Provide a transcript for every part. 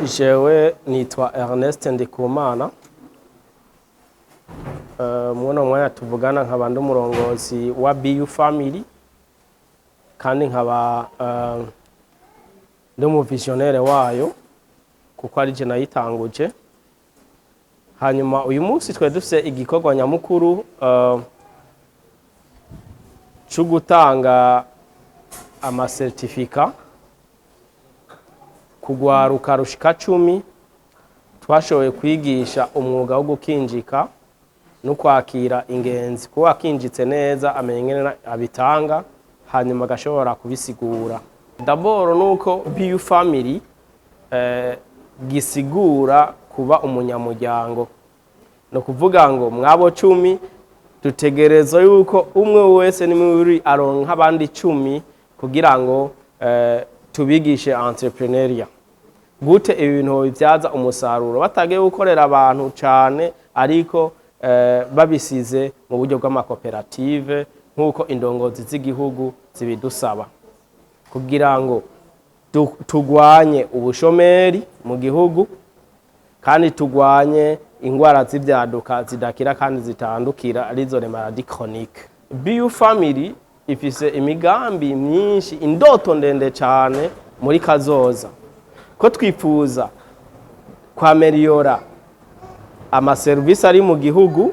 Jewe nitwa Ernest Ndikumana. Muno mwanya tuvugana nkaba ndi umurongozi wa BU Family, kandi nkaba ndi umuvisionnaire wayo, kuko ari je nayitanguje. Hanyuma uyu munsi twari dufise igikorwa nyamukuru co gutanga amacertificat kugwaruka rushika 10 twashoboye kwigisha umwuga wo gukinjika no kwakira ingenzi, kuba akinjitse neza amenya ingene abitanga, hanyuma agashobora kubisigura. D'abord nuko BU Family gisigura kuba umunyamuryango, ni ukuvuga ngo mwabo 10 dutegerezwa yuko umwe wese nimuri aronka abandi 10 kugira ngo tubigishe entrepreneuriat, gute ibintu bibyaza umusaruro batagiye gukorera abantu cyane, ariko babisize mu buryo bw'amakoperative nk'uko indongozi z'igihugu zibidusaba, kugira ngo tugwanye ubushomeri mu gihugu kandi tugwanye ingwara z'ivyaduka zidakira kandi zitandukira, arizo les maladies chroniques. BU Family ifise imigambi myinshi, indoto ndende cyane muri kazoza, ko twifuza kwaméliorer amaserivisi ari mu gihugu,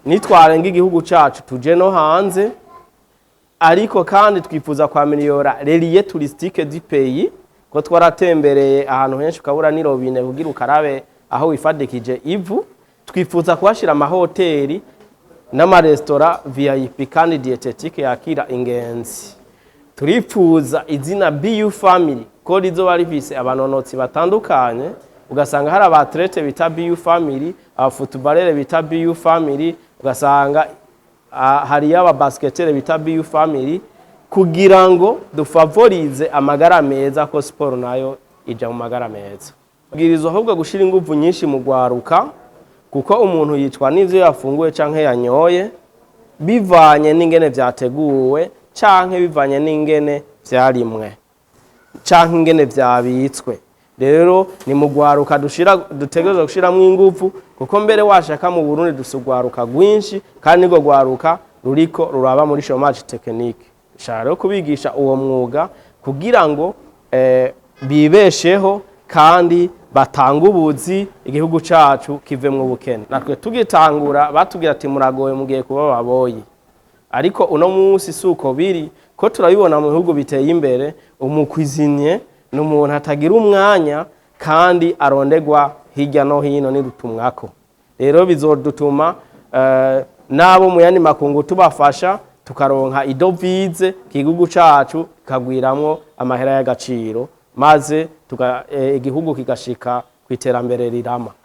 nitwarenga igihugu cacu tuje no hanze. Ariko kandi twifuza kwaméliorer les lieux touristiques du pays, ko twaratembereye ahantu henshi ukabura n'irobine kugira ukarabe aho wifadikije ivu. Twifuza kuhashira amahoteli n'amaresitora VIP kandi diététique yakira ingenzi. Turifuza izina BU Family ko rizoba rifise abanonotsi batandukanye, ugasanga hari abathlètes bita BU Family, abafootballeurs bita BU Family, ugasanga hariyo ababasketeurs bita BU Family, kugira ngo dufavorize amagara meza, ko siporo nayo ija mu magara meza. Bwirizwa ahubwo gushira inguvu nyinshi mu gwaruka, kuko umuntu yicwa n'ivyo yafunguye canke yanyoye, bivanye n'ingene vyateguwe canke bivanye n'ingene vyarimwe canke ingene vyabitswe. Rero ni mu gwaruka dushira, dutegerezwa gushiramwo inguvu, kuko mbere washaka mu Burundi dufise urwaruka rwinshi, kandi nirwo rwaruka ruriko ruraba muri chômage technique. Shaka rero kubigisha uwo mwuga kugira ngo bibesheho kandi batange ubuzi, igihugu cacu kivemwo ubukene. Natwe tugitangura batubwira ati: "Muragoye, mugiye kuba baboyi." Ariko uno munsi si uko biri, ko turabibona mu bihugu biteye imbere, umucuisinier ni umuntu atagira umwanya kandi arondegwa hirya no hino nirutumwako. Rero bizodutuma n'abo mu yandi makungu tubafasha, tukaronka idevise, igihugu cacu kikagwiramwo amahera y'agaciro, maze igihugu kigashika ku iterambere rirama.